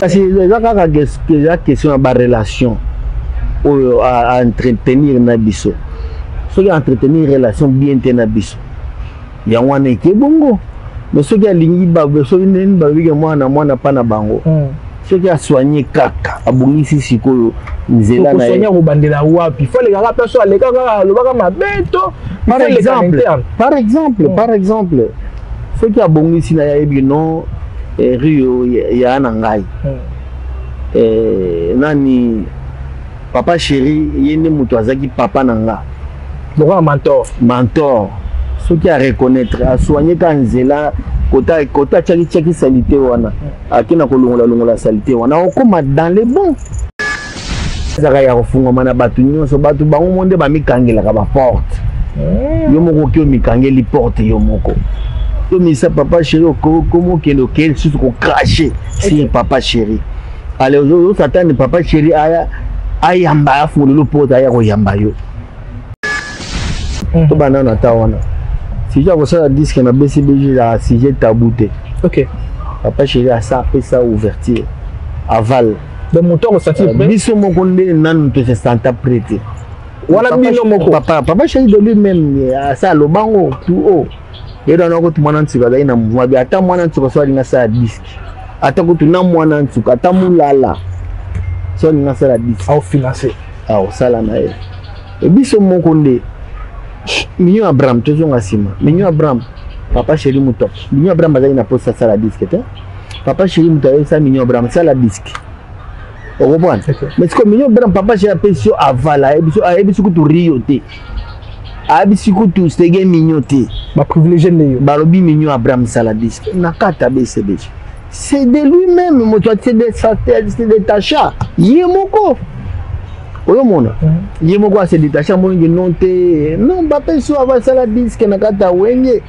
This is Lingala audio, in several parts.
Kasi eza kaka eza question ya barelation oyo aentretenir na biso. Soki entretenir relation bien te na biso, yango wana eke bongo. Mais soki alingi, soki ndeni balobiki mwana mwana pa na bango, soki asoigne kaka, abongisi sikoyo nzela na ye. Kobandela wapi? Fo alekaka mpe so aleka kaka alobaka mabe to? Par exemple, par exemple, par exemple, soki abongisi na ye, ayebi non, Rio ya na ngai, nani, Papa Chéri, ye nde moto azalaki papa na nga. Lokola mentor. Mentor. Soki areconnaître, asoigne ka nzela, kota kota atiaki tiaki saleté wana, ake na kolongola longola saleté wana, okóma dans le bon. Ezalaka ya kofungwama na bato nyonso. Bato bango mo nde bamikangelaka baporte. Yo moko oki omikangeli porte yo moko. Tomisa Papa Chéri, okoma okende, okei lisusu kocracher sur Papa Chéri. Ale ozosatani Papa Chéri aya ayamba, afungolelo porte, aya koyamba yo. Tobanda na ta wana, sujet ya kosala disque na BCBG ezalaka sujet tabou te. Papa Chéri asa apesa ouverture, aval. Donc moto akosentir prêt? Biso moko nde nanu tose senta prêt te. Wana bino moko? Papa Chéri de lui-même asa alobango tout haut. Ye wana kutu mwana nsuka azalaki na mouvement bi, ata mwana nsuka so alingi asala disque, ata kutu na mwana nsuka, ata molala so alingi asala disque, aofinance. Aosala na ye. E biso moko nde Mignon Abraham, tozonga nsima. Mignon Abraham, Papa Chéri, moto Mignon Abraham azalaki na posa asala disque te. Papa Chéri moto ayebisa Mignon Abraham sala disque, okomprendre? Mais sikoyo Mignon Abraham, Papa Chéri apesi yo aval, ayebisi kutu Rio te, ayebisi kutu Sege Mignon te. Baprivilégie nde yo. Balobi Mignon Abraham sala disque na kati ya BCBG. C'est de lui-même moto ase détacha ye moko. Oyomona ye moko ase détacha, amoniki non te, non, bapesi oyo avasala disque na kati ya Wenge.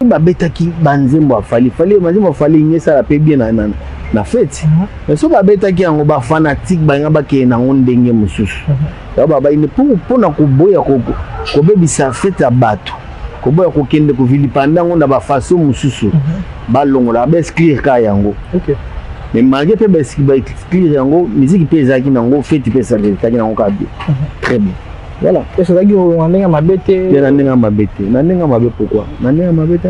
Babetaki banzembo ya Fally. Fally, banzembo ya Fally ingi esala mpe bien na fête. Mais so babetaki yango, bafanatique balinga bakende nango ndenge mosusu. Yango babaini mpona koboya kobebisa fête ya bato, koboya kokende kovilipanda yango na bafaçon mosusu, balongola, baexclure kaka yango. Mais malgré mpe baexclure yango, musique mpe ezalaki nango, fête mpe ezalaki nango kaka bien, très bien, voilà. Ezalaki na ndenge mabe te? Na ndenge mabe te. Na ndenge mabe pourquoi? Na ndenge mabe te.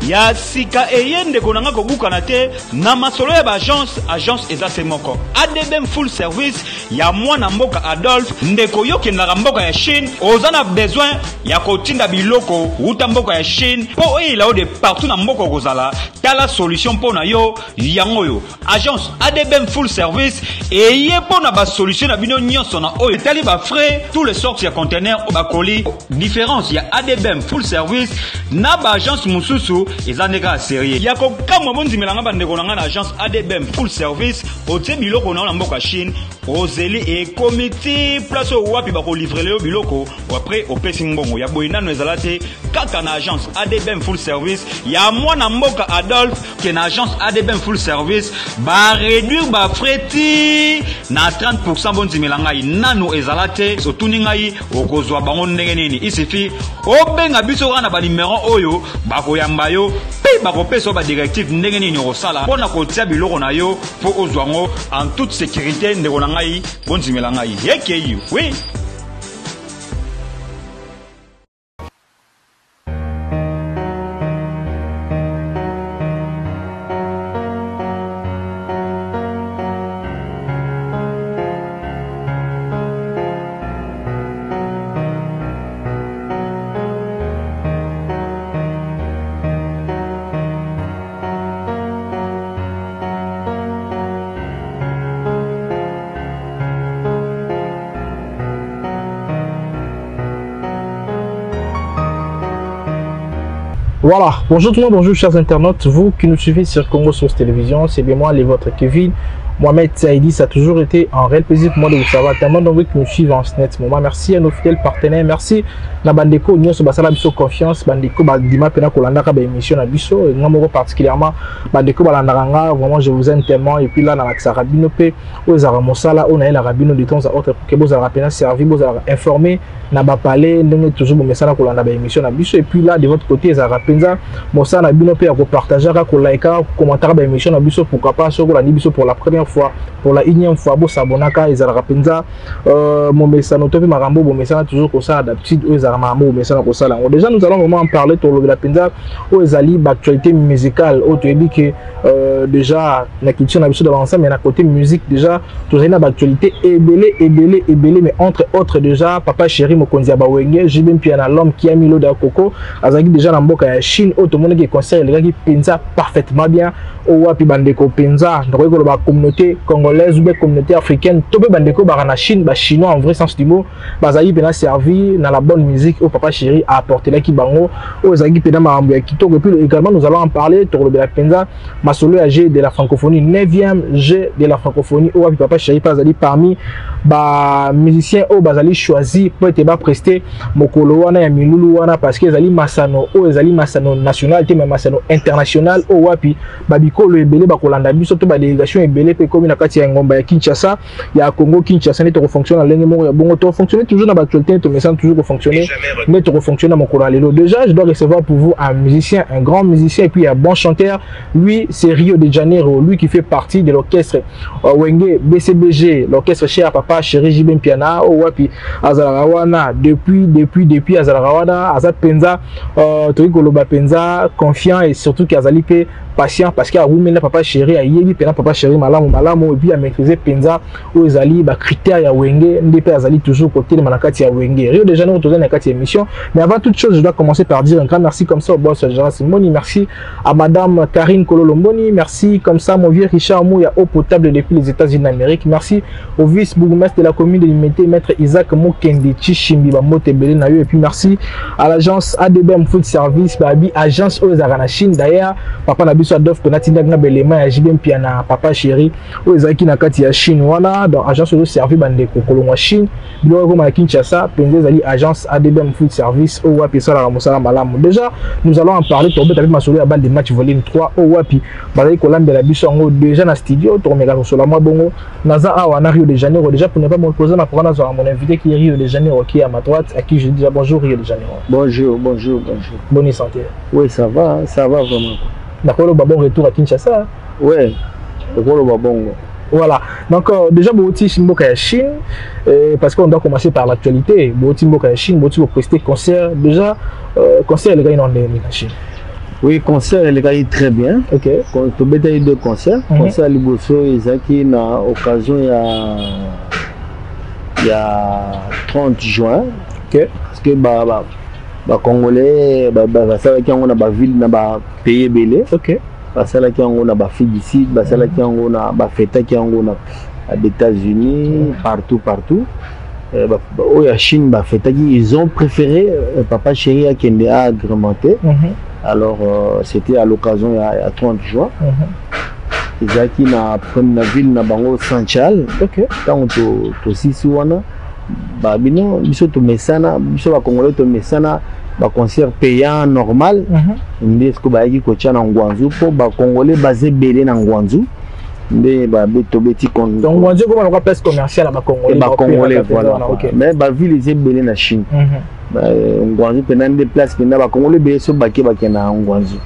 Ya sika eye, ndeko na nga, kobukana te na masolo ya baagence. Agence eza se moko, ADBM Full Service ya mwana mboka Adolphe. Ndeko, yo okendaka mboka ya Chine, oza na besoin ya kotinda biloko wuta mboka ya Chine mpo oyela yo de partout na mboka okozala, tala solution mpo na yo yango oyo. Agence ADBM Full Service eye mpo na basolution na bino nyonso na oyo etali bafrais, tous les sortes ya conteneur, bakoli. Différence ya ADBM Full Service na baagence mosusu eza nde kaka sérieux ya kokamwa. Bondimelanga, bandeko na ngai, na agence ADBM Full Service, otie biloko na yo na mboka Chine, ozeli, ekomi ti place oyo wapi bakolivrer yo biloko, après opesi mbongo. Ya boye nano ezala te, kaka na agence ADBM Full Service ya mwana mboka Adolphe. Ke na agence ADBM Full Service baréduire bafrais ti na 30. Bondimela ngai, nano ezala te. Otuni ngai okozwa bango ndenge nini? Isifi obenga biso kaka na banimero oyo, bakoyamba yo mpe bakopesa yo badirective ndenge nini okosala mpo na kotia biloko na yo mpo ozwa yango en toute sécurité. Ndeko na ngai, bondimela ngai, ekei oui. Voilà, bonjour tout le monde, bonjour chers internautes, vous qui nous suivez sur Congo Source Télévision, c'est bien moi, les votre Kevin, Mohamed Saïdi. Ça a toujours été un réel plaisir pour moi de vous savoir tellement nombreux qui nous suivent en ce net moment. Merci à nos fidèles partenaires, merci na bandeko nyonso basala biso confiance, bandeko bandima pena kolandaka ba émission na biso, nga moko particulièrement, bandeko balandaka nga, vraiment je vous aime tellement. Et puis là nalakisaka bino mpe oyo ezalaka mosala oyo nayelaka bino de temps à autre pour que bozalaka pena servi, bozalaka informé na bapale ndenge toujours bomesana kolanda baémission na biso. Et puis là, de votre côté, ezalaka mpe mpenza mosala na bino mpe ya kopartageaka, kolaikaka, kokommentaka baémission na biso. Pourquoi pas, soki olandi biso pour la première fois, pour la énième fois, bosabonaka. Ezalaka mpenza momesano to mpe makambo bomesana toujours kosala d'habitude. Oyo ezalaka makambo bomesana kosala yango déjà. Nous allons vraiment en parler. Tolobela mpenza oyo ezali baactualité musicale oyo toyebi ke déjà na culture na biso dans l'ensemble, mais na côté musique déjà tozali na baactualité ebele, ebele, ebele. Mais entre autres déjà, papa chéri, mokonzi ya bawenge, JB Mpiana, l'homme qui a mis l'eau dans coco, azalaki déjà na mboka ya Chine. Oyo tomonaki concert elekaki mpenza parfaitement bien. Oyo wapi bandeko mpenza, nakoki koloba communauté congolaise ou bien communauté africaine to mpe bandeko baka na Chine, bachinois en vrai sens du mot, bazalaki mpenza servi na la bonne musique oyo papa chéri aapportelaki bango. Oyo ezalaki mpenza makambo ya kitoko. Et puis également, nous allons en parler, tokolobela mpenza masolo ya Jeux de la francophonie, 9e Jeux de la francophonie, oyo wapi papa chéri mpe azali parmi bamusicien oyo bazali choisi mpo ete bapreste mokolo wana ya milulu wana, parce que ezali masano oyo ezali masano national te, mais masano international, oyo wapi babikolo ebele bakolanda biso to badélégation ebele mpe ekomi na kati ya ngomba ya Kinshasa, ya Congo Kinshasa. Nde tokofonctionne na ndenge moko ya bongo. Tokofonctionne toujours na baactualité nde tomesana toujours kofonctionne, nde tokofonctionne na mokolo ya lelo. Déjà, je dois recevoir pour vous un musicien, un grand musicien et puis un bon chanteur. Lui, c'est Rio de Janeiro, lui qui fait partie de l'orchestre Wenge BCBG, l'orchestre cher papa chéri JB Mpiana, oyo wapi azalaka wana depuis azalaka wana. Aza mpenza tokoki koloba mpenza confiant et surtout ke azali mpe patient, parce que awumeli na papa chéri, ayebi mpenza papa chéri malamu malamu, et puis amaîtrise mpenza oyo ezali bacritère ya Wenge, nde mpe azali toujours kotelema na kati ya Wenge. Rio de Janeiro, tozali na kati ya émission. Mais avant toute chose, je dois commencer par dire un grand merci comme ça au boss Gérard Simoni, merci à madame Karine Kololomboni, merci comme ça mon vieux Richard Mouya, eau potable depuis les États-Unis d'Amérique, merci au vice-bourgmestre de la commune de Limete, maître Isaac Mokendi Chishimbi, bambote ebele na yo, et puis merci à l'agence ADBM Food Service, babi agence oyo ezalaka na Chine. D'ailleurs, papa na biso Adolphe mpenza atindaki na belema ya JB Mpiana, papa chéri, oyo ezalaki na kati ya Chine wana. Donc agence oyo servi bandeko kolongwa Chine, biloko ekoma na Kinshasa mpenza, ezali agence ADBM Food Service, oyo wapi esalaka mosala malamu. Déjà, nous allons en parler. Tobeta mpe masolo ya Balle de match volume 3, oyo wapi bazali kolambela biso yango déjà na studio. Tokomeka kosola mwa bongo. Naza awa na Rio de Janeiro. Déjà, pour ne pas me poser ma programme, nazwaka mon invité qui est Rio de Janeiro, qui est à ma droite, à qui je dis déjà bonjour, Rio de Janeiro. Bonjour, bonjour, bonjour. Bonne santé? Oui, ça va, ça va vraiment. Nakoloba bon retour à Kinshasa. Ouais, okoloba bongo. Voilà. Donc déjà bouti mboka ya Chine, parce qu'on doit commencer par l'actualité. Bouti mboka ya Chine, bouti prester concert déjà, concert les gars dans la Chine. Oui, concert elekaki très bien. Tobetaki deux concerts. Concert ya liboso ezalaki na occasion ya 30 juin. Parce que ba bacongolais basalaki yango na baville, na bapays ebele. Basalaki yango na baafrique du Sud, basalaki yango na bafetaki yango na baÉtats-Unis, partout, partout. Oyo ya Chine bafetaki, ils ont préféré papa chéri akende aagrémenté. Alors c'était à l'occasion ya 30 juin. Ezalaki na ville na bango Sanchal. Ntango tosisi wana, babino biso tomesana, biso bacongolais tomesana baconcert payant normal. Nde sikoyo bayaki kotia na Guangzhou mpo bacongolais baza ebele na Guangzhou, nde tobeti. Donc Guangzhou ekoma lokola place commerciale ya bacongolais. Bacongolais, voilà. Mais baville eza ebele na Chine. Guangzhou mpenza nde place mpenza bacongolais ebele. So bake, bakenda na Guangzhou.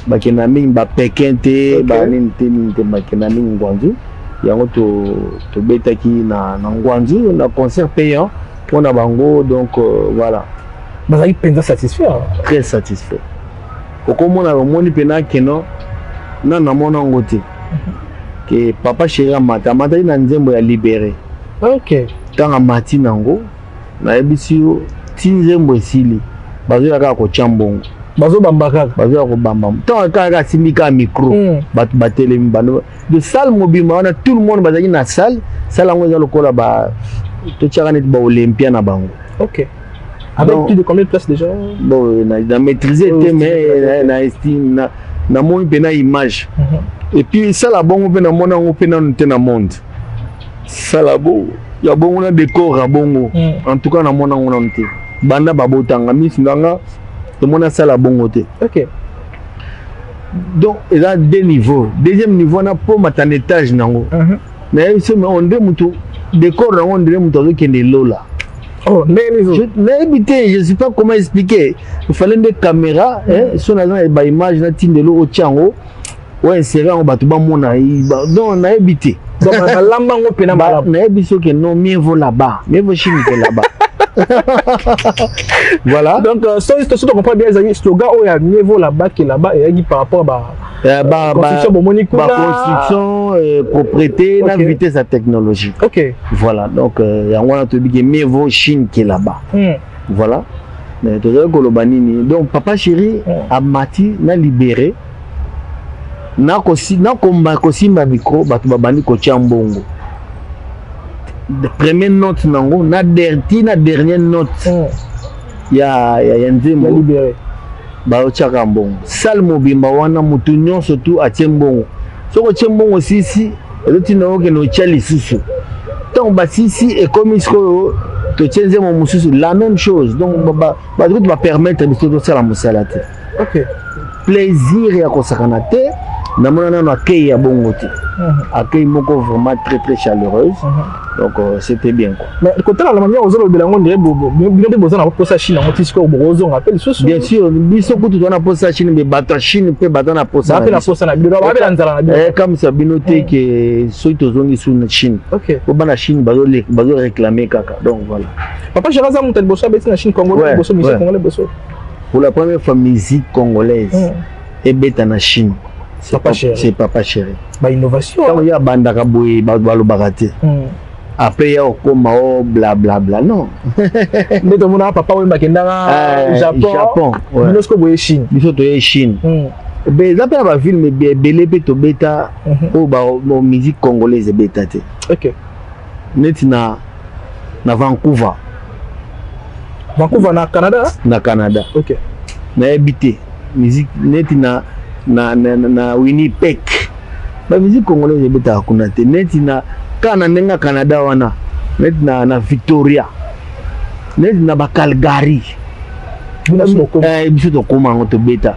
Bakenda mingi bapekin te, banini te, nini te, bakenda mingi Guangzhou. Yango tobetaki na Guangzhou na concert payant mpona bango. Donc voilà. Bazalaki mpenza satisfait? Très satisfait. Okomona, omoni mpenza keno na namona yango te ke papa chéri amata, amataki na nzembo ya Libéré. Ntango amati nango, nayebisi yo, ti nzembo esili, bazoya kaka kotya mbongo. Bazobamba kaka. Bazoya kobamba. Ntango kaka asimbi kaka micro, bato batelemi bando de salle mobimba wana, tout le monde bazalaki na salle. Salle yango eza lokola ba totiaka neti baolympia na bango. Ok, avec Donc, plus de combien de places déjà? Bon, na maîtrise Oh, te, c'est mais na estime namoni mpe na image. Et puis sala bongo mpe namoni yango mpe nanu te na monde, sala bo ya bongo na décor ya bongo. En tout cas, namoni yango nanu te. Banda babotanga misu nanga, tomoni asala bongo te. Donc eza deux niveaux. Deuxième niveau wana mpo mata na étage nango, nayebi so, mais on dirait mutu, décor nango, on dirait mutu azokende lola. Oh, ndenge nayebi te, je sais pas comment expliquer. Il fallait nde caméra so naza na baimage, natindelo otia yango, oinsere yango, bato bamona. Donc nayebi te. Balamba yango mpena malamu. Nayebi soki non, mieux vaut là-bas, mieux vaut Chine que là-bas, voilà. Donc so to comprend bien, ezali slogan oyo ya "mieux vaut là-bas que là-bas" eyaki par rapport ba construction bomoni kuna. Baconstruction, propreté na vitesse ya technologie. Voilà, donc yango wana toyebi ke mieux vaut Chine que là-bas. Voilà. Tozali koloba nini? Donc Papa Chéri amati na Libéré, nakomba kosimba micro, bato babandi kotia mbongo. Première note nango na ti na dernière note ya nzembo, baotiaka mbongo. Salle mobimba wana, motu nyonso tu atie mbongo. Soki otie mbongo sisi, ezotinda okende otia lisusu. Ntango basisi, ekomi sikoyo totie nzembo mosusu, la même chose. Donc bato kutu bapermettre biso tosala mosala te. Plaisir ya kosakana te. Namona nano accueil ya bongo te, accueil moko vraiment très très chaleureuse. Donc c'était bien quoi. Mais kotala la manière ozolobela yango, ndire bino mpe boza na posa Chine yango ti sikoyo bokozonga mpe lisusu. Bien sûr, biso kutu toza na posa Chine, mais bato ya Chine mpe baza na posa. Mpe na posa na bino, babe na nzala na bino. Kamisa bino te ke soki tozongi su na Chine, po bana Chine bazoréclame kaka. Donc voilà. Papa Chéri aza moto ya liboso abeti na Chine, Congolais liboso, musique congolais liboso. Pour la première fois, musique congolaise ebeta na Chine, c'est Papa Chéri. C'est Papa Chéri. Bainnovation. Ntango ye abandaka boye, bato balobaka te. Après ya okóma o blablabla, non. Nde tomonaka papa oyo bakendaka Japon. Japon. Bino sikoyo boye Chine. Biso toye Chine. Be eza mpe na bafilm ebele mpe tobeta oyo ba musique congolaise ebeta te. Neti na Vancouver. Vancouver na Canada? Na Canada. Nayebi te musique neti na Winnipeg, bamusique congolaise ebetaka kuna te. Neti na kaka na ndenge ya Canada wana, neti na Victoria, neti na baCalgary. Biso tokóma yango, tobeta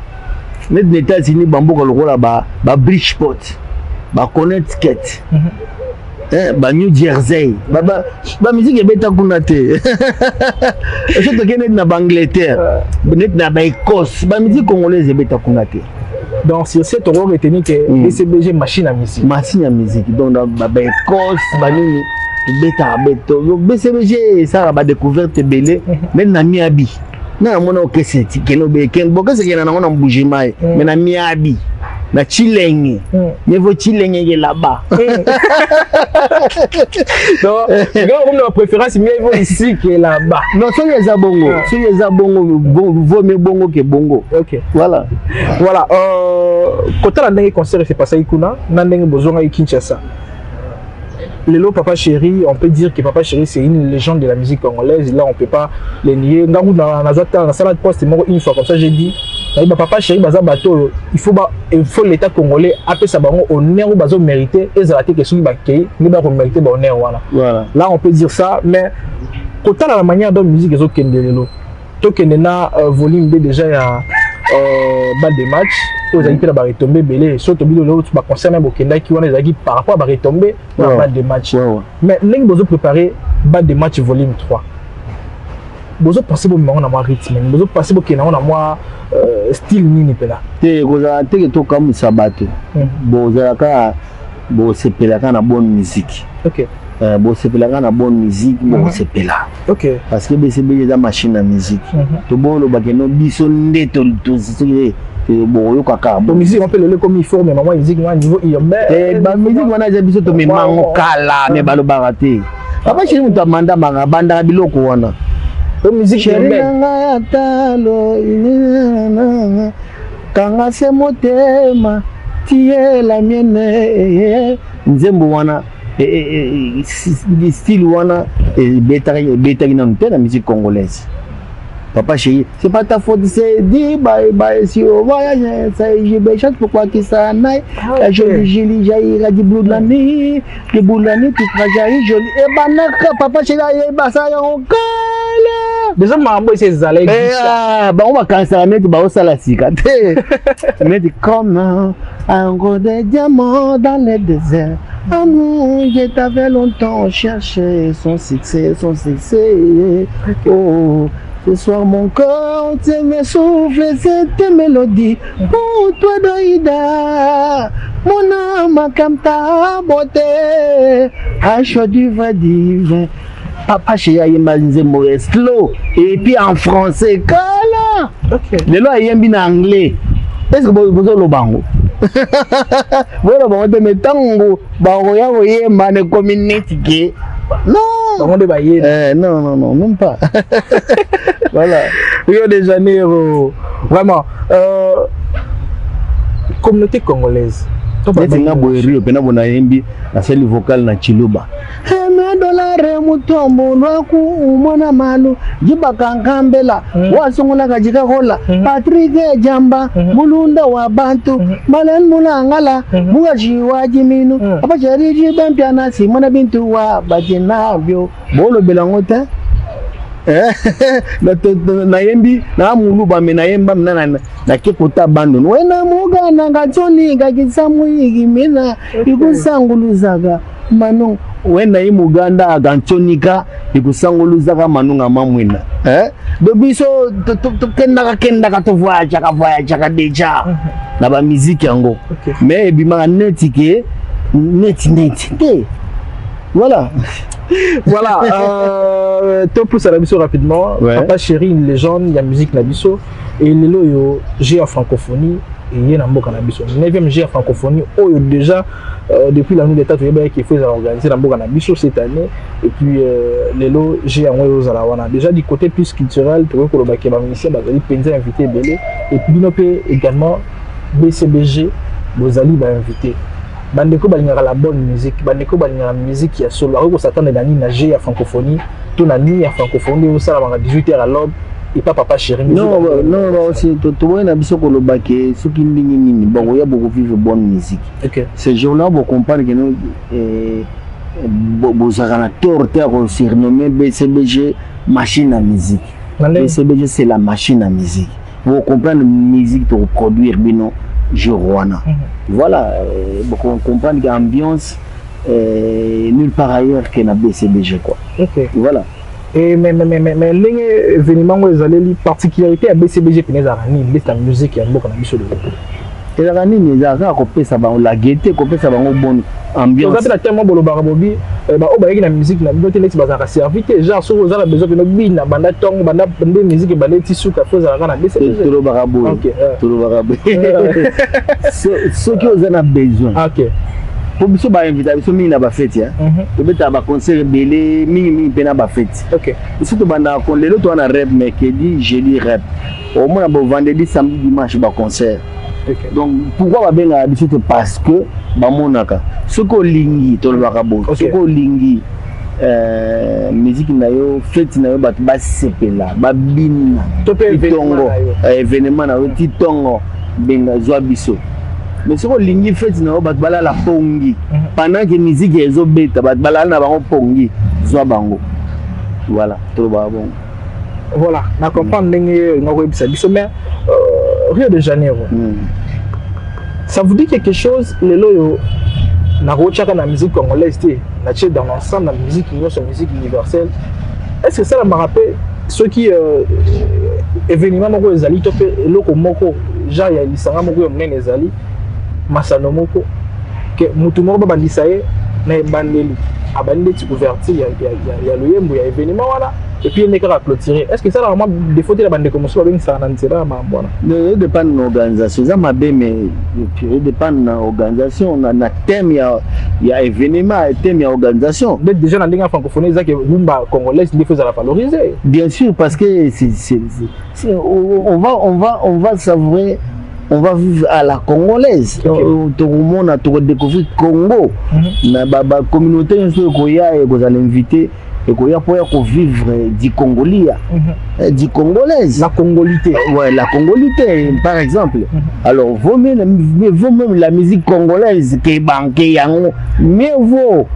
neti na États-Unis, bamboka lokola baBridgeport, baConnecticut, baNew Jersey, bamusique ebeta kuna te. So tokei neti na baAngleterre, neti na baÉcosse, bamusique congolaise ebeta kuna te. Donc sur ce, toko retenir que BCBG, machine à musique. Machine à musique. Donc baÉcosse, banini, tobetaka beto. BCBG esalaka badécouverte ebele. Neti na Miabi, nga namona okese kende bokese kende nango na Mbujimai, mais na Miabi, na Chilenge, mieux vaut Chilenge que là-bas. Donc comme na préférence, mieux vaut ici que là-bas. Non, soki eza bongo, soki eza bongo, vaut mieux bongo que bongo. Voilà. Voilà, kotala ndenge concert s'est passé kuna na ndenge bozongaki Kinshasa lelo, Papa Chéri, on peut dire que Papa Chéri, c'est une légende de la musique congolaise. Là, on peut pas le nier. Ngangu na na sala poste moko une fois comme ça, j'ai dit ba Papa Chéri baza bato, il faut l'État congolais apesa bango honneur bazo mériter. Ezala te que soki bakei nde ba mériter ba honneur wana. Là, on peut dire ça, mais kotala la manière dont musique ezokende lelo, tokende na volume 2 déjà ya balle de match oyo ezalaki mpe na baretombées ebele. So tobi lelo, baconcert na bokendaki wana ezalaki par rapport à baretombées na balle de match. Mais ndenge bozopréparé balle de match volume 3, bozopense bomema ngo na mwa rythme nini? Bozopense bokende yango na mwa style nini mpena? Te, kozala teke tokamwisa bato. Bozalaka, bosepelaka na bonne musique. Bosepelaka na bonne musique, bokosepela. Parce que BCB eza machine ya musique. Tobolobake no biso nde soki bokoyokaka. Musique mpe lelo ekomi forme mama musique wana niveau urbain. Bamusique wana eza biso tomemango kala, mais balobaka te. Papa Chéri moto amandamaka, abandaka biloko wana. Musique. Chéri na ngai ya talo, kanga se motema, tie la mienne. Nzembo wana, style wana ebetaki nanu te na musique congolaise. Papa Chéri, c'est pas ta faute, c'est dit bye bye si au voyage ça je vais chante pourquoi qui ça naï la jolie jolie jaïra du boulani du boulani tu seras jaï jolie et banaka. Papa Chéri ayeba ça yango kala. Déjà makambo esi ezala. Eh, bango bakanisaka neti baosala sika te, neti comme un gros de diamant dans le désert. Amour, je t'avais longtemps cherché son succès, son succès. Oh, ce soir mon cœur te me souffle cette mélodie pour toi, Daïda. Mon âme comme ta beauté a choix du vrai divin. Papa Chéri ayemba nzembo slow et puis en français kala. Lelo ayembi na anglais. Est ce que bozoloba yango? Boloba yango te, mais ntango bakoya koyemba na ekomi neti ke non. Bango nde bayeli. Eh, non, non, non, même pas. Voilà. Rio de Janeiro, vraiment, communauté congolaise. Neti nga boye, Rio mpena bo nayembi, nasali vocal na Chiluba. Dolare mutombo lwaku umwana malu jibakankambela wasungulaka jikakola Patrik Jamba mulunda wa bantu malen mulangala mukaji wa jiminu abachariji bempiana simona bintu wa bajinabyo bolobela ngo te. Nayembi na muluba, me nayemba mina nake kota bandoni wena mugana ngatsoni ngakisamuyiki mina ikusanguluzaka manu wena ye muganda akantshonika ikusanguluzaka manunga mamwina, eh? Do biso tokendaka kendaka, tovoyageaka voyageaka déjà na bamiziki yango, mais ebimaka neti ke neti neti te. Voilà. Voilà, topusa na biso rapidement. Papa Chéri, une légende ya musique na biso. Et lelo oyo Jeux ya Francophonie eye na mboka na biso, 9e Jeux ya Francophonie oyo déjà depuis la nuit d'état toyebaki qu'il faut ezala organisé na mboka na biso cette année. Et puis lelo Jeux yango oyo ozala wana déjà, du côté plus culturel, tokoki kolobaki bamusicien bazali mpenza invité ebele. Et puis bino mpe également BCBG bozali bainvité. Bandeko balingaka la bonne musique, bandeko balingaka musique ya solo, bakoki kos'attendre na nini na Jeux ya Francophonie to na nuit ya Francophonie oyo osalamaka 18 heures à l'aube epa Papa Chéri? Non, non, non, toboyi na biso koloba ke soki ndenge nini bakoya, bokovivre bonne musique. Ce jour-là bocomprendre ke no bozalaka na tort te ya kosurnommer BCBG machine à musique. BCBG, c'est la machine à musique. Bocomprendre musique tokoproduire bino jour wana. Voilà, bocomprendre ke ambiance nulle part ailleurs que na BCBG, quoi. Voilà. Et mais ndenge événement ngo ezaleli, particularité ya BCBG pene ezalaka nini ndeti na musique ya mboka na biso lelo? Ezalaka nini? Ezalaka kaka kopesa bango la gaieté, kopesa bango bonne ambiance. Toza mpe na terme bolobaka bobi baoyo bayaki na musique na bino te, neti bazalaka servi te, genre soki oza na besoin pene obina banda ntongo, banda nde musique ebanda eti suka, fo ezalaka na BCBG. Tolobaka boye, tolobaka boye: soki oza na besoin, po biso bainvita biso mingi na bafeti, tobetaka baconcert ebele mingimingi mpe na bafeti. Biso tobandaka lelo, toza na rep mercredi, jeudi rep, omona bo vendredi, samedi, dimanche baconcert. Donc pourquoi babengaka biso te? Parce que bamonaka soki olingi, tolobaka boye, soki olingi musique na yo, feti na yo, bato basepela, babina ntongo, événement na yo ti ntongo, benga, zwa biso. Mais soki olingi feti na yo bato balala pongi pendant que musique ezobeta, bato balala na bango pongi, zwa bango. Voilà, tolobaka bongo. Voilà, na comprendre ndenge nga koyebisa biso. Mais Rio de Janeiro, ça vous dit quelque chose? Lelo oyo nakotiaka na musique congolaise te, natie dans l'ensemble na musique nyonso, musique universelle. Est ce que esalamaka mpe soki événement moko ezali to mpe eloko moko genre ya lisanga moko ya monene ezali, masano moko ke motu moko babandisa ye na ebandeli, abandi ndeti ouverture ya loyembo ya événement wana, et puis ende kaka clôturer? Est ce que esalaka mwa défaut te na bandeko mosusu babengisaka na nzela ya makambo wana? Edépendre na organisation. Eza mabe, mais edépendre na organisation, na thème ya événement, thème ya organisation. Nde déjà na ndenge ya francophonie ezaki rumba congolaise nde fo ezala valorisé. Bien sûr, parce que c'est, on va savourer, on va vivre à la congolaise. Tokomona, tokodécouvrir Congo na bacommunauté nyonso ekoya, ekozala invité, ekoya mpo ya kovivre di congolia, di congolaise. La congolité. Ouais, la congolité, par exemple. Alors vaut même la musique congolaise ke banke yango, mieux vaut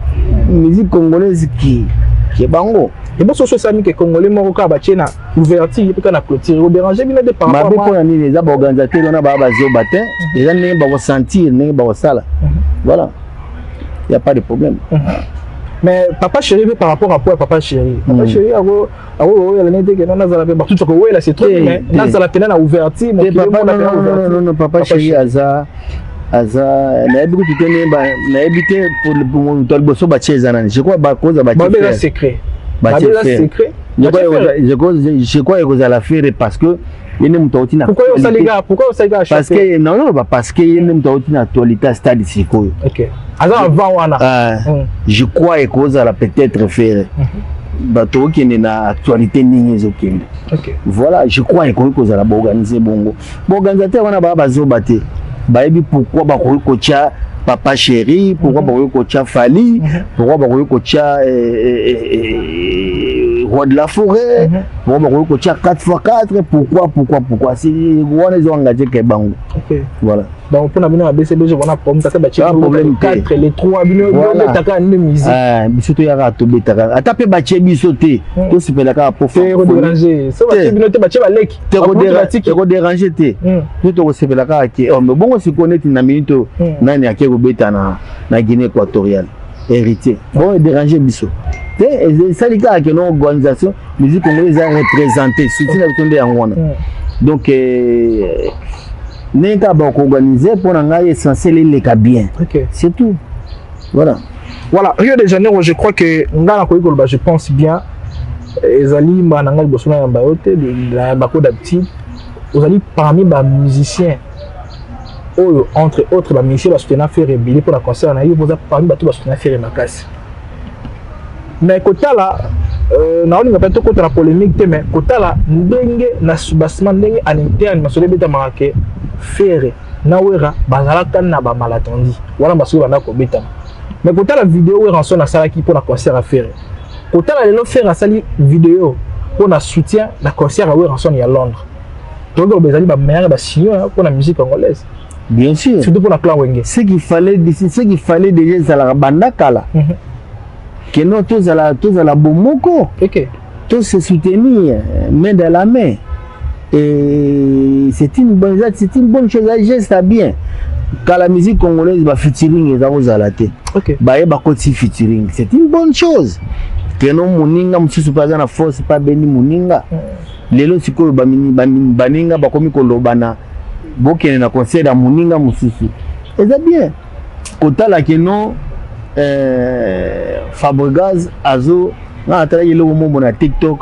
musique congolaise ke bango. Eboso so esalami ke Congolais moko kaka batie na ouverture, ye mpe kaka na clôture, odéranger bino te par rapport mabe mpona nini? Eza baorganisateur wana baa bazoba te, eza ndenge bakosentir, ndenge bakosala. Voilà, y a pas de problème. Mais Papa Chéri mpe, par rapport à quoi Papa Chéri, Papa Chéri ako akowela nete ke nazala mpe batutu akowela, c'est trop, mais nazala mpena na ouverture. Papa, non, non, non, Papa Chéri aza nayebi kutu te, nayebi te. Moto ya liboso batie eza nani? Je crois bakoza batie secret. Batie, je crois ekozala Ferre, parce que ye nde moto auti na Parce que non, non, parce que ye nde moto auti na actualité ya stade sikoyo. Aza avant wana. Je crois ekozala peut-être Ferre. Bato okende na actualité ndenge ezokende. Voilà, je crois ekoki kozala baorganiser bongo. Baorganisateur wana baa bazoba te, bayebi pourquoi bakoki kotia Papa Chéri, pourquoi bakoki kotia Fally, pourquoi bakoki kotia Roi de la Forêt, pourquoi bakoki kotia 4x4, pourquoi, pourquoi, pourquoi. Wana ezo engage ke bango. Voilà. Donc mpona bino ya BCBG, wana problème tata batie problème. 4, les 3, bino betaka nde musique. Biso toyaka, tobetaka, ata mpe batie biso te, tosepela kaka po déranger so batie bino te, batie baleki. Ekodéranger te, biso tokosepela kaka ke mais bongo sikoyo neti na minute oyo nani ake kobeta na Guinée équatoriale? Héritier. Bon, edéranger biso te, esali kaka ke no organisation, musique congolaise eza représentée, surtout na biso nde yango wana. Donc ndenge kaka bakoorganiser, mpo na ngai essentiel eleka bien. C'est tout, voilà. Voilà, Rio de Janeiro, je crois que nga nakoki koloba, je pense bien, ezali mbala na ngai liboso na yamba yo te, nayambako d'habitude. Ozali parmi bamusicien oyo, entre autres bamusicien basoutenir Ferre ebele mpona concert na ye, oza parmi bato basoutenir Ferre makasi. Mais kotala, naolinga mpe tokota na polémique te, mais kotala ndenge na soubassement, ndenge en interne masolo ebetamaka ke Ferre na Wera bazalaka na bamalentendu wana, masolo banda kobetama. Mais kotala video Werrason asalaki mpona concert ya Ferre, kotala lelo Ferre asali video mpona soutien na concert ya Werrason ya Londres, toyoki koloba ezali bameilleur basignaux mpona musique congolaise. Bien sûr. Surtout mpona clan Wenge. Ce qu'il fallait déjà, ezalaka banda kala keno tozala bomoko, to se soutenir main dans la main, et c'est une bonne chose, un geste à bien. Kala musique congolaise, ba featuring eza kozala te. Baye bakoti featuring, c'est une bonne chose. Keno moninga mosusu mpe aza na force mpe abendi moninga. Lelo sikoyo baninga bakomi kolobana, bokende na concert ya moninga mosusu, eza bien. Kotala keno Fabregas azo, nga natalaki eloko mombo na TikTok,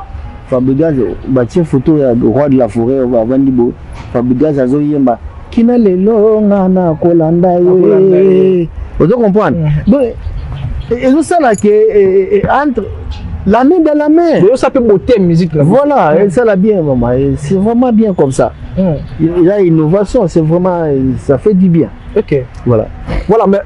Fabregas batie photo ya Roi de la Forêt bavandi bo, Fabregas azoyemba kina lelo nga na kolanda ye, ozo comprendre? Donc ezosala ke entre la main dans la main. Ça peut beauté musique là. Voilà, ça la bien vraiment, c'est vraiment bien comme ça. Il y a innovation, c'est vraiment, ça fait du bien. Voilà. Voilà, mais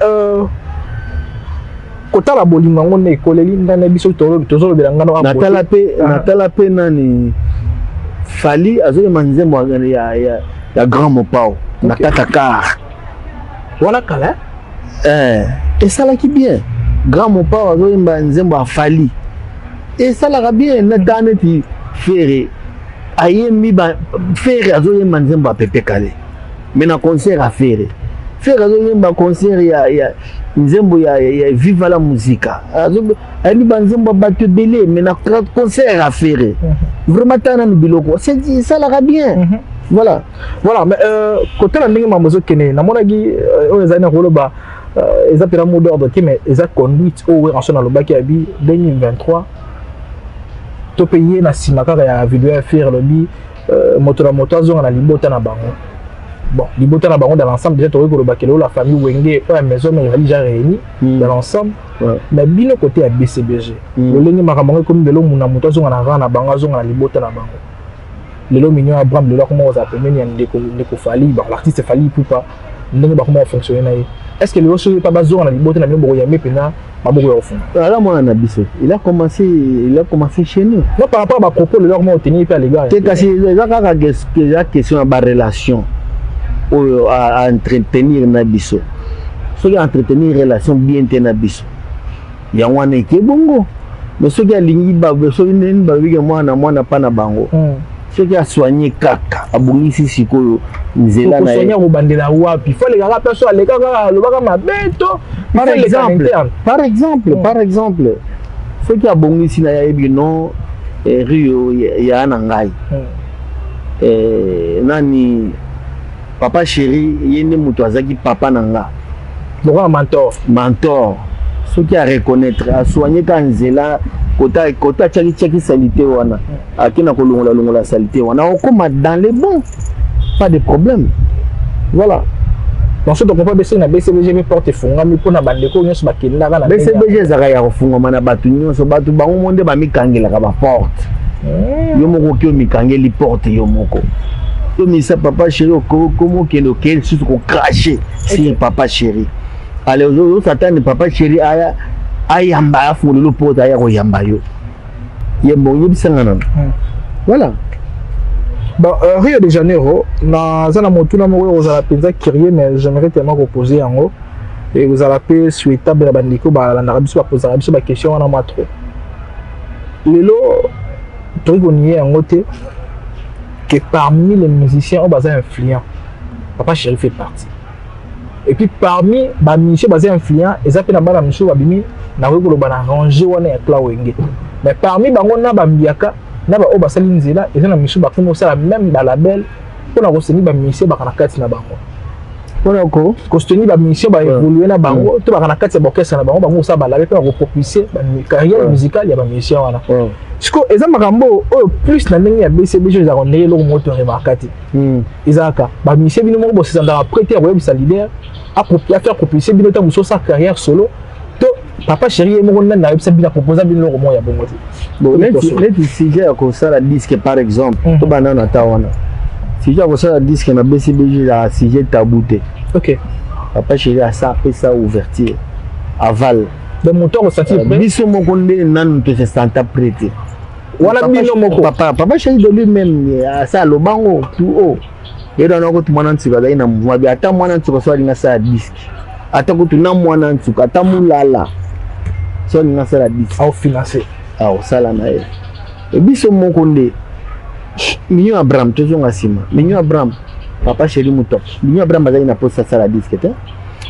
kotala bolingo yango nde ekoleli ndani biso tozolobela ngano. Natala mpe nani, Fally azoyema nzembo ya Grand Mopao na kati ya car. Wana kala. Esalaki bien. Grand Mopao azoyemba nzembo ya Fally, esalaka bien. Nata neti Ferre ayembi, Ferre azoyemba nzembo ya Pepe Kale, mais na concert ya Ferre, Ferre azoyemba concert ya nzembo ya Viva la Musica, ayembi banzembo ya bato ebele, mais na concert ya Ferre, vraiment tala nanu biloko esalaka bien. Voilà. Voilà, mais kotala ndenge mambo ezokende, namonaki oyo ezali na koloba, eza mpena mot d'ordre te, mais eza conduite oyo Werrason alobaki abi 2023 to mpe ye na nsima kaka ya video ya Ferre, alobi moto na moto azonga na libota na bango. Bon, libota na bango dans l'ensemble, déjà tokoki koloba ke lelo la famille Wenge oyo ya maison mère ezali déjà réunie dans l'ensemble. Mais bino côté ya BCBG, lolenge makambo yango ekomi lelo, muna moto azonga na rang na bango, azonga na libota na bango. Lelo Mignon Abraham lelo akoma kozala pembeni ya ndeko Fally, bon, l'artiste Fally Ipupa, ndenge bakoma kofonctionne na ye, est ce que lelo soki pa bazonga na libota na bino, bokoyambe mpena maboko ya kofunga? Aza mwana na biso, il a commencé chez nous. Non, par rapport à bapropos lelo akoma kotenir mpe à l'égard. Te, kasi eza kaka eza question ya barelation oyo a entretenir na biso. Soki entretenir relation bien te na biso, yango wana eke bongo. Mais soki alingi, soki ndeni balobiki mwana mwana mpa na bango, soki asoigne kaka, abongisi sikoyo nzela na ye. Kobandela wapi? Faut alekaka mpe so aleka kaka alobaka mabe to? Par exemple, par exemple, par exemple, soki abongisi na ye, ayebi non, Rio ya na ngai, nani, Papa Chéri, ye nde moto azalaki papa na nga. Lokola mentor. Mentor. Soki areconnaître, asoigne ka nzela, kota atiaki tiaki saleté wana, ake na kolongola longola saleté wana, okóma dans les bons, pas de problème, voilà. Donc so tokompa bc na BCBG mpe porte efungwami mpona bandeko nyonso bakendaka na BCBG. Ezalaka ya kofungwama na bato nyonso. Bato bango mo nde bamikangelaka baporte. Yo moko oki omikangeli porte yo moko. Tomisa Papa Chéri, okoma okende, okei lisusu kocracher sur Papa Chéri. Ale ozosatani Papa Chéri aya ayamba, afungolelo porte, aya koyamba yo ye. Bon, yebisanga nano, voilà. Bon, Rio de Janeiro, naza na motuna moko oyo kozala mpenza curieux, mais j'aimerais tellement koposer yango. Ekozala mpe souhaitable na bandeko balandaka biso, bapozaka biso baquestion wana mwa trop. Lelo tokoki konier yango te que parmi les musiciens oyo baza influent, Papa Chéri fait partie. Et puis parmi bamusicien baza influent, eza mpe na bana mosusu babimi, nakoki koloba na range wana ya clan Wenge. Mais parmi bango na bambiaka na baoyo basali nzela, eza na misusu bakomi kosala même balabel mpona kosengi bamusicien baka na kati na bango. Mpona ko kosoutenir bamusicien baévolue na bango to baka na kati ya baorchestre na bango. Bango kosala balabel mpe bakopropulse carrière musicale ya bamusicien wana. Siko eza makambo oyo plus na ndenge ya BCBG, ezalaka ndenge eloko moko toremarka te. Ezalaka bamusicien bino moko bosezandaka prêt te ya koyebisa leader afaire propulser bino ntango mosusu osala carrière solo, to Papa Chéri ye moko nani ayebisa bino, aproposa bino eloko moko ya bongo te? Bon, neti sujet ya kosala disque par exemple, to banda na ta wana, sujet ya kosala disque na BCBG ezalaka sujet tabou te. Papa Chéri asa apesa ouverture, aval. Donc moto akosentir prêt? Biso moko nde nanu tose senta prêt te. Wana bino moko. Papa Chéri de lui-même asa alobango tout haut. Ye wana kutu mwana nsuka azalaki na mouvement bi, ata mwana nsuka so alingi asala disque, ata kutu na mwana nsuka, ata molala so alingi asala disque, aofinance. Aosala na ye. E biso moko nde Mignon Abraham, tozonga nsima. Mignon Abraham, Papa Chéri moto, Mignon Abraham azalaki na posa asala disque te.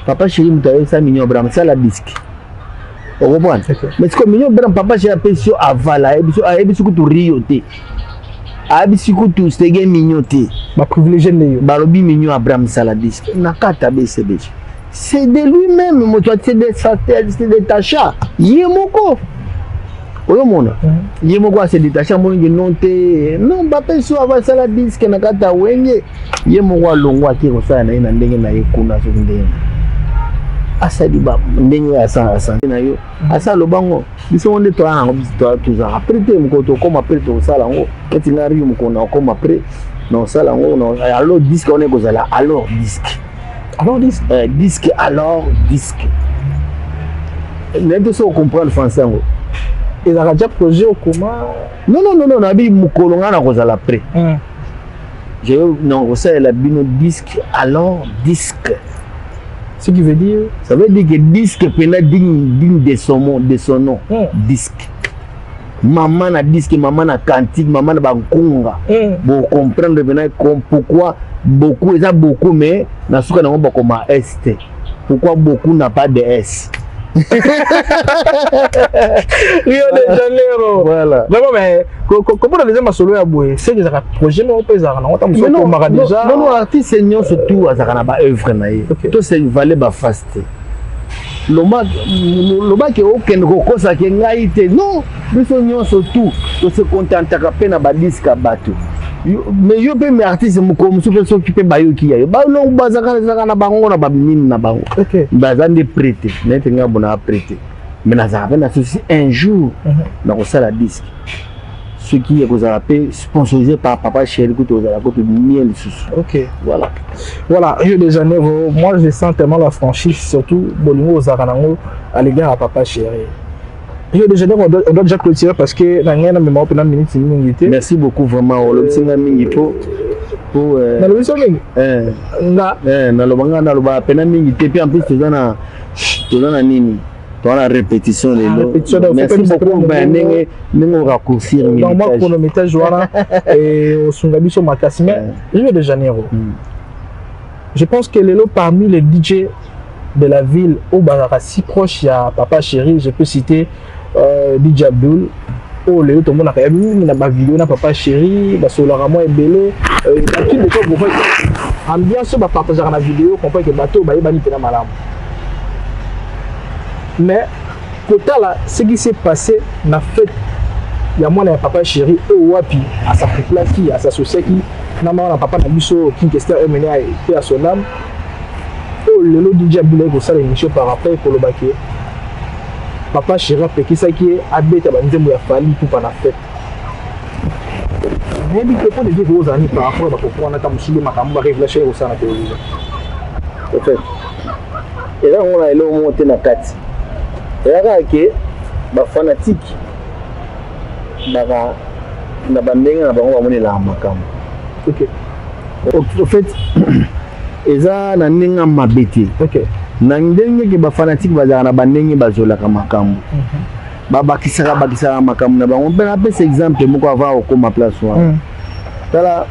Papa Chéri moto ayebisa Mignon Abraham sala disque, okomprendre? Mais sikoyo Mignon Abraham, Papa Chéri apesi yo aval, ayebisi kutu Rio te, ayebisi kutu Sege Mignon te. Baprivilégie nde yo. Balobi Mignon Abraham sala disque na kati ya BCBG. C'est de lui-même moto ase détacha ye moko. Oyomona ye moko ase détacha, amoniki non te, non, bapesi oyo avasala disque na kati ya Wenge. Ye moko alongwa, ake kosala na ye na ndenge na ye kuna. Soki ndenge asali ndenge asante na yo, asa alobango, biso ngo nde toya nango. Biso tozalaka prêt te. Mokolo tokóma prêt, tokosala yango. Neti nga Rio, mokolo na okóma prêt na osala yango, alors disque wana ekozala alors disque. Alors disque. Disque, alors disque. Nayebi te soki ocomprendre français yango. Ezalaka déjà projet okoma? Non, non, non, non, nabi mokolo ngai na kozala prêt, je non kosalela bino disque, alors disque. Ce qui veut dire? Ça veut dire que disque mpena digne de son nom. Disque mama na disque, mama na cantique, mama na bankunga. Bocomprendre mpena pourquoi beaucoup eza beaucoup, mais na suka nango bakoma s te. Pourquoi beaucoup n'a pas de s? Rio de Janeiro. Voilà. Vraiment, mais comprendre déjà masolo ya boye, c'est que ezalaka projet moko mpe ezalaka nango ntango mosusu okomaka déjà. Non, non, artiste nyonso tout azalaka na baœuvre na ye. To se vale baface te. Lobaki okende kokosake ngai te. Non, biso nyonso tout tose contentaka mpe na badisque ya bato. Mais yo mpe, me artiste, mokolo mosusu mpe soki mpe bayoki ya yo, balongo bazalaka na bango na banini na bango, baza nde prêt te. Nete ngai bona prêt te, mais nazalaka mpe na souci un jour nakosala disque. Soki ekozala mpe sponsorisé par Papa Chéri, kutu ozala kutu mie lisusu. Voilà. Voilà, Rio de Janeiro, moi je sens tellement la franchise, surtout bolingo ozalaka nango à l'égard à Papa Chéri. Rio de Janeiro, on doit déjà clôturer parce que na ngai na mema mpena minute mingi te. Merci beaucoup vraiment, olobisi nga mingi po Nalobi so mingi? Nga? Naloba, nga naloba pena mingi te. Puis en plus toza na nini. Toza na répétition lelo. Merci beaucoup. Ndenge ndenge oraccourcir. Donc moi, chronométrage wana osunga biso makasi. Mais Rio de Janeiro, je pense que lelo, parmi les DJ de la ville oyo bazalaka si proche ya Papa Chéri, je peux citer DJ Abdul, oyo lelo tomonaka ya mingi na bavideo na Papa Chéri, basololaka mwa ebele. Bakili de comprendre ambiance oyo bapartageaka na video, comprendre ke bato oyo bayebani mpena malamu. Mais kotala ce qui s'est passé na fête ya mwana ya Papa Chéri, oyo wapi asacouplaki, asasociaki na mwana na papa na biso King Kester Emene, pe à son âme, oyo lelo DJ Abdul kosala émission par après koloba ke Papa Chéri apekisaki ye abeta banzembo ya Fally Ipupa na fête. Nayebi te mpo deje kozala nini par rapport ya bapropos wana, ta mosusu makambo barévélation ya kosala na télévision. En fait, eza yango na eloko moko te na kati. Eza kaka ke bafanatike baka na bandenge na bango bamonelaka makambo. Au fait, eza na ndenge ya mabe te. Na ndenge ke bafanatike bazalaka na bandenge bazolaka makambo, babakisaka bakisaka makambo na bango. Mpe napesa exemple moko avant okóma place wana. Tala,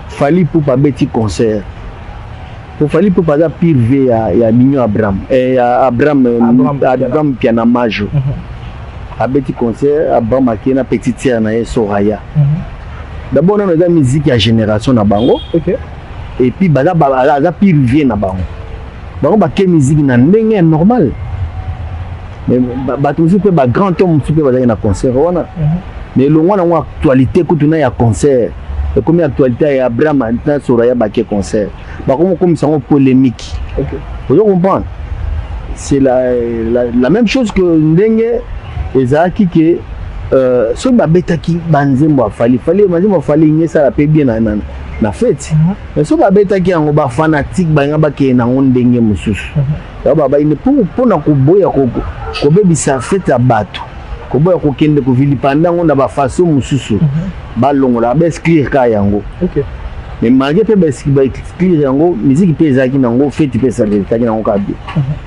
Fally Ipupa abeti concert. Po Fally Ipupa aza pire v ya Bignon Abraham, ya Abraham, Abraham Piana Majo. Abeti concert, Abraham akei na petite sœur na ye Soraya. D'abord nano eza musique ya génération na bango. Et puis baza aza pire vie na bango. Bango bake musique na ndenge ya normal, mais bato mosusu mpe, bagrand homme mosusu mpe bazalaki na concert wana. Mais elongwa nango actualité kutu na ya concert, ekomi actualité ya Abraham na Soraya bake concert, bakomi okomisa yango polémique. Ozo comprendre? C'est la même chose que ndenge ezalaki ke soki babetaki banzembo ya Fally. Fally, banzembo ya Fally nge esala mpe bien na fête. Mais soki babetaki yango, bafanatike balinga bakende nango ndenge mosusu. Yango babaini mpona koboya kobebisa fête ya bato, koboya kokende kovilipanda yango na bafaçon mosusu, balongola, baexclure kaka yango. Mais malgré mpe baexclure yango, musique mpe ezalaki nango, fête mpe ezalaki nango kaka bien,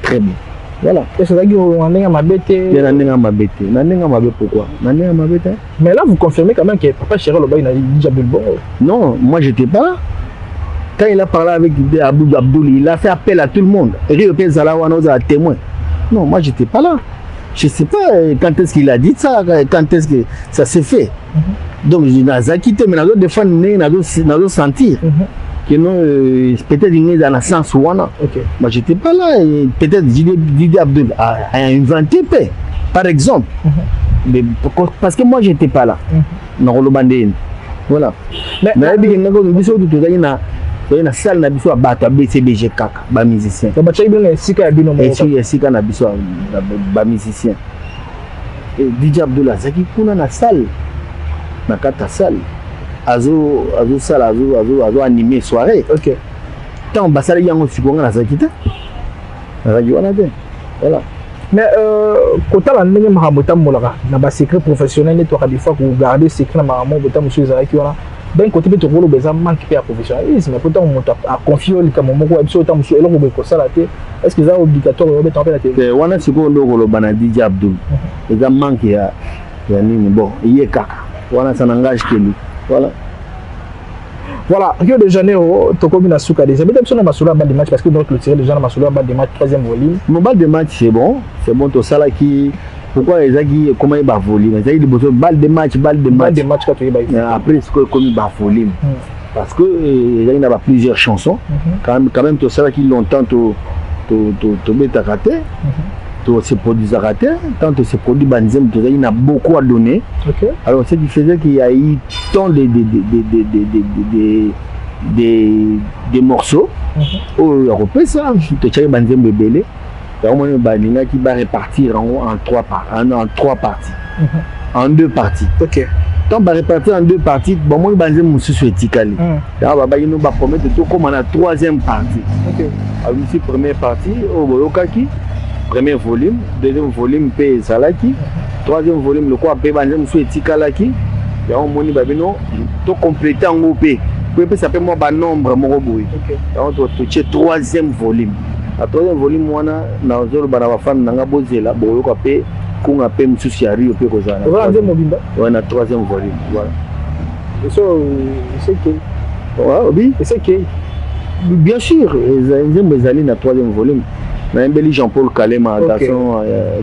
très bien, voilà. Ezalaki na ndenge mabe te? Na ndenge mabe te. Na ndenge mabe, pourquoi na ndenge mabe te? Mais là, vous confirmez quand même que Papa Chéri alobaki na DJ Abdul bongo? Non, moi j'étais pas là quand il a parlé avec Abdul. Abdul, il a fait appel à tout le monde. Rio mpe ezala wana, ozala témoin. Non, moi j'étais pas là. Je sais pas quand est-ce qu'il a dit ça, quand est-ce que ça s'est fait. Donc nazalaki te, mais nazo défendre ndenge nazo sentir que non, peut-être ndenge eza na sens wana. Moi j'étais pas là et peut-être Didier Abdul a inventé pe, par exemple. Mais parce que moi j'étais pas là, nakoloba ndeni. Voilà. Nayebi ke ngako biso tozalaki na salle na biso ya bato ya BCBG, kaka bamusicien. Batiaki bino na esika ya bino moko? Esika na biso bamusicien. DJ Abdul azalaki kuna na salle, na kati ya salle, azosala, azo animer soirée. Ntango basalaki yango sikoyo, nga nazalaki te, nazalaki wana te, voilà. Mais kotala ndenge makambo etambolaka na basecret professionnel, nde toka des fois kogarde secret na makambo bota mosusu ezalaki wana. D'un côté mpe tokoloba eza manque mpe ya professionnalisme, po ntango moto aconfie yo likambo moko ya biso, ota mosusu eloko boye kosala te, est ce que eza obligatoire oyobeta mpe na télé? Wana sikoyo nde okoloba na DJ Abdul eza manque ya nini. Bon, ye kaka wana, ça n'engage que lui, voilà. Voilà, Rio de Janeiro, tokomi na suka déjà. Mais biso na masolo ya balle de match, parce que donc clôturer déjà na masolo ya balle de match troisième volume. Mon balle de match, c'est bon, c'est bon. Tosalaki pourquoi ezaki ekoma ba volume? Ezaki liboso balle de match, balle de match. Balle de match quand toyeba. Après sikoyo ekomi ba volume. Parce que ezaki na ba plusieurs chansons. Quand même tosalaki longtemps to to to tobetaka te. To se produisaka te. Tant to se produit banzembo, tozalaki na beaucoup à donner. Alors ce qui faisait qu'il y a eu tant de morceaux oyo ya kopesa, totiaki banzembo ebele. Yango moni balingaki barépartir yango en trois parties, en deux parties. Tant barépartir en deux parties, bomoni banzembo mosusu etikali. Yango babaki no bapromettre tokóma na troisième partie. Abimisi première partie oyo boyokaki, premier volume. Deuxième volume mpe ezalaki. Troisième volume, lokola mpe banzembo mosusu etikalaki, yango omoni babino tocomplete yango mpe po epesa mpe mwa banombre moko boye. Yango totie troisième volume. Na troisième volume wana, nazoloba na bafans na nga, bozela, boyoka mpe kunga mpe mosusu ya Rio mpe kozala. Oza na nzembo mobimba? Ouais, na troisième volume, voilà. So eseke? Ouais, obi. Eseke? Bien sûr, nzembo ezali na troisième volume. Nayembeli Jean-Paul Kalema.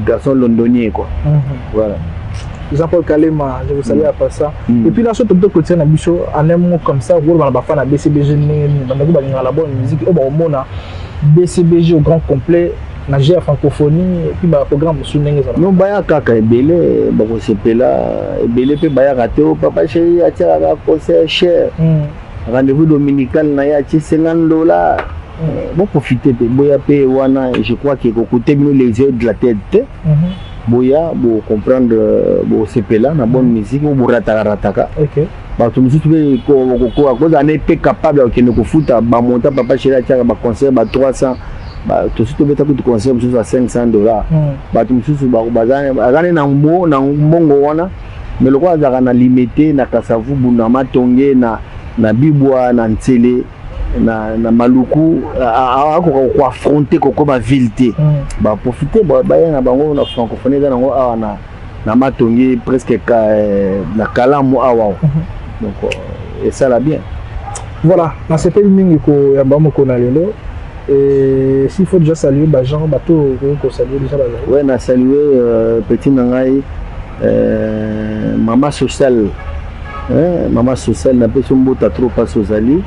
Garçon londonien, quoi. Voilà. Jean-Paul Kalema, je vous salue à passant. Et puis là, surtout, peut-être na biso, en un mot comme ça, wolo bana bafans na BCBG ndenge nini, bandeko balingaka la bonne musique, oyo bakomona BCBG au grand complet na GR Francophonie, et puis baprogramme mosusu, ndenge ezala? No, baya kaka ebele, bakosepela ebele. Mpe bayaka te, o Papa Chéri atiakaka concert cher. Rendez-vous dominical na ye atie 50 $. Boprofite mpe boya mpe wana. Je crois ke kokute bino les yeux de la tête te. Boya, bocomprendre, bosepela na bonne musique oyo borataka rataka. Bato mosusu mpe kozala ne mpe capable ya kokende kofuta bamontant Papa Chéri atiaka baconcert ba 300, tosi tobeta kutu concert mosusu ya 500 $. Bato mosusu aza ne na mbongo wana, mais lokola azalaka na Limete, na Kasavubu, na Matonge, na Bibwa, na Ntsele, na Maluku, akoka koaffronter kokoma ville te. Baprofite, baya na bango na Francophonie. Eza nango awa na Matonge, presque na Kalamu awa. Donc esala bien. Voilà, nasepeli mingi koyamba moko na lelo. Et s'il faut déjà saluer bagenre bato, okoki kosaluer déjà bazali? Ouais, na saluer petit na ngai, mama sociale, hein, mama sociale, napesi mbota trop mpasi ozali.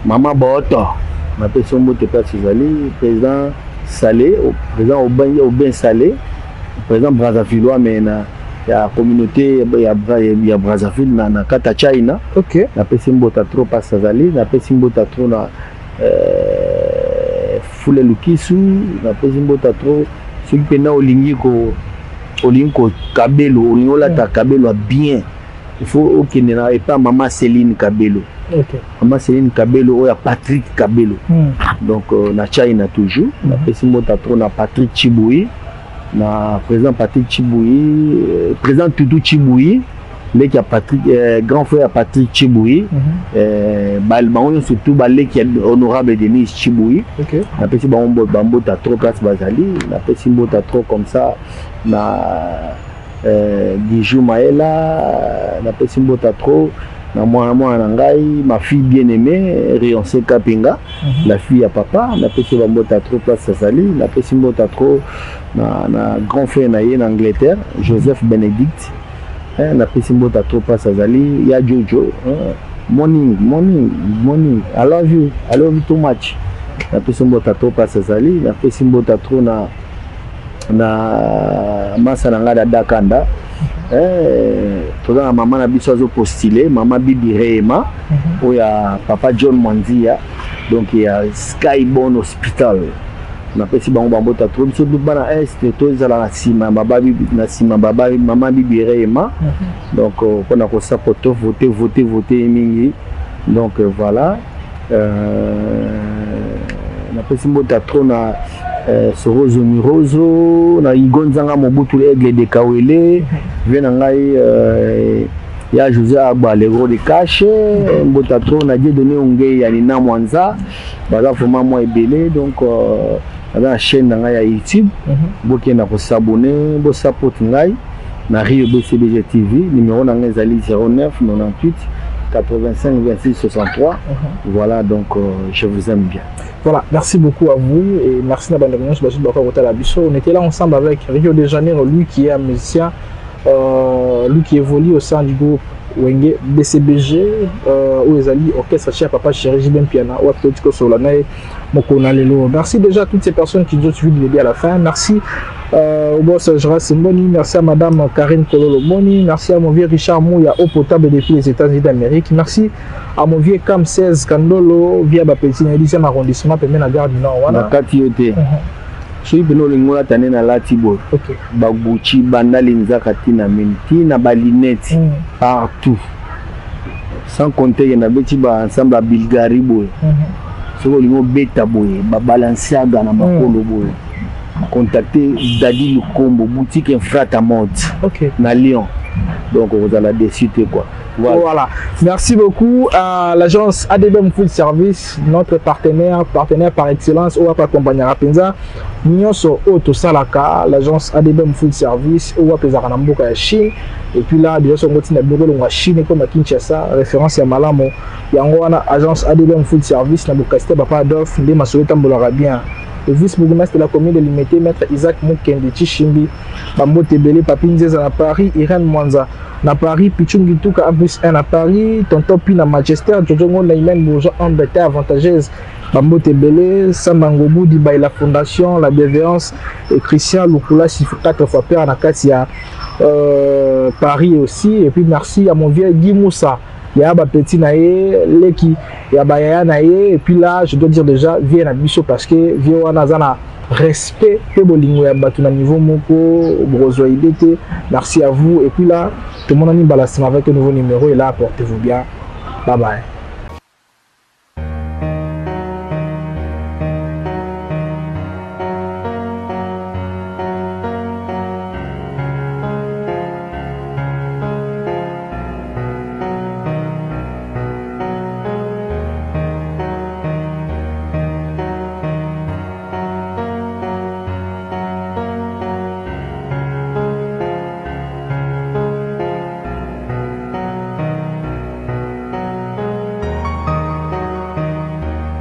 Mama Baoto, napesi mbote place ozali. Président Salé, président Aubin Salé, président brazzavillois, mais na ya communauté ya Brazzaville na kati ya China. Napesi mbota trop mpasi azali. Napesi mbota trop na Fule Lukisu. Napesi mbota trop. Soki mpena olingi ko kabelo, olingi olata kabelo ya bien, il faut okende na epa mama Céline Kabelo. Mama Céline Kabelo oyo ya Patrick Kabelo. Donc na China toujours. Napesi mbota trop na Patrick Chibui, na président Patrick Chibui, président Tutu Chibui, leki ya Patrick, grand frère ya Patrick Chibui. Bango nyonso tu baleki ya honorable Denise Chibui. Napesi bango bambota trop place bazali. Napesi mbota trop comme ça na Dijou Maela. Napesi mbota trop na mwana mwana na ngai, ma fille bien aimée Rionce Kapinga, la fille ya papa. Napesi bambota trop place azali. Napesi mbota trop na grand frère na ye na Angleterre, Joseph Bénédicte, eh, napesi mbota trop place azali. Ya Jojo, eh, morning, morning, morning, I love you, I love you too much. Napesi mbota trop place azali. Napesi mbota trop na masa na ngai Dada Kanda. Eh, toza na mama na biso azopostule, mama Bibi Reema, oyo ya papa John Mwanzia, donc ya Skybon Hospital. Napesi bango bambota trop. Biso bana Est tozala na nsima na nsima baba mama Bibi Reema, donc mpona kosapoto, vote, vote, vote mingi. Donc voilà, napesi mbota trop na Sorozo Mirozo, na Igo Nzanga Mobutu, Aigle de Kawele, vie na ngai ya José Agba, le gros de cache. Mbota trop na Dieu donné Ongei ya Nina Mwanza. Baza vraiment mwa ebele. Donc naza na chaîne na ngai ya YouTube. Bokenda kos'abonner, bosapote ngai na Rio BCBG TV. Numéro na ngai ezali 09 98 85 26 63. Voilà, donc je vous aime bien. Voilà, merci beaucoup à vous et merci na bandeko nyonso bazuti bakwa kotala biso. On était là ensemble avec Rio de Janeiro, lui qui est un musicien, lui qui évolue au sein du groupe Wenge BCBG, oyo ezali orchestre cher Papa Chéri JB Mpiana, oyo toti kosolola na ye mokolo na lelo. Merci déjà à toutes ces personnes qui nous ont suivi du début à la fin. Merci au boss Joras Mboni, merci à madame Karine Kololo Moni, merci à mon vieux Richard Mouya, eau potable depuis les États-Unis d'Amérique. Merci à mon vieux Cam 16 Kandolo via Bapeti na 10e arrondissement pembeni na gare du Nord wana. Na kati yo te. Soki mpena olingi olata nde nalati boye, bagucci banda linzaka ntina mini ntina balunettes, partout, sans compter ke nabeti baensemble ya Bulgarie boye. Soki olingi obeta boye babalenciaga na makolo boye, contacte Dadi Lukombo, boutique Infrata Mode na Lyon. Donc okozala déçu te quoi. Voilà. Voilà. Merci beaucoup à l'agence ADBM Food Service, notre partenaire, partenaire par excellence, oyo accompagnera penza nyonso oyo tosalaka. L'agence ADBM Food Service oyo apezaka na mboka ya Chine. Et puis là déjà, songo ntina biloko elongwa Chine ekoma Kinshasa, référence ya malamu yango wana, agence ADBM Food Service na bokasi te. Papa Adolphe nde masolo etambolaka bien. Le vice-bourgmestre de la commune de Limete, maître Isaac Mukendi Chishimbi, bambote ebele. Papi Nzeza na Paris, Irène Mwanza na Paris, Pichungi Tuka 1 plus 1 na Paris, Tonton Pi na Manchester, Jojo Ngonda, Imen Bourgeois, homme de avantageuse, bambote ebele. Samba Ngobu Dibai, la fondation la bienveillance, et Christian Lukula, quatre fois père na kati ya Paris aussi. Et puis merci à mon vieux Guy Moussa, ya bapetit na ye, leki ya bayaya na ye. Et puis là, je dois dire déjà vieux na biso, parce que vieux wana aza na respect mpe bolingo ya bato na niveau moko bokozwa idée te. Merci à vous. Et puis là, tomonani mbala nsima avec un nouveau numéro. Et là, portez-vous bien, bye bye.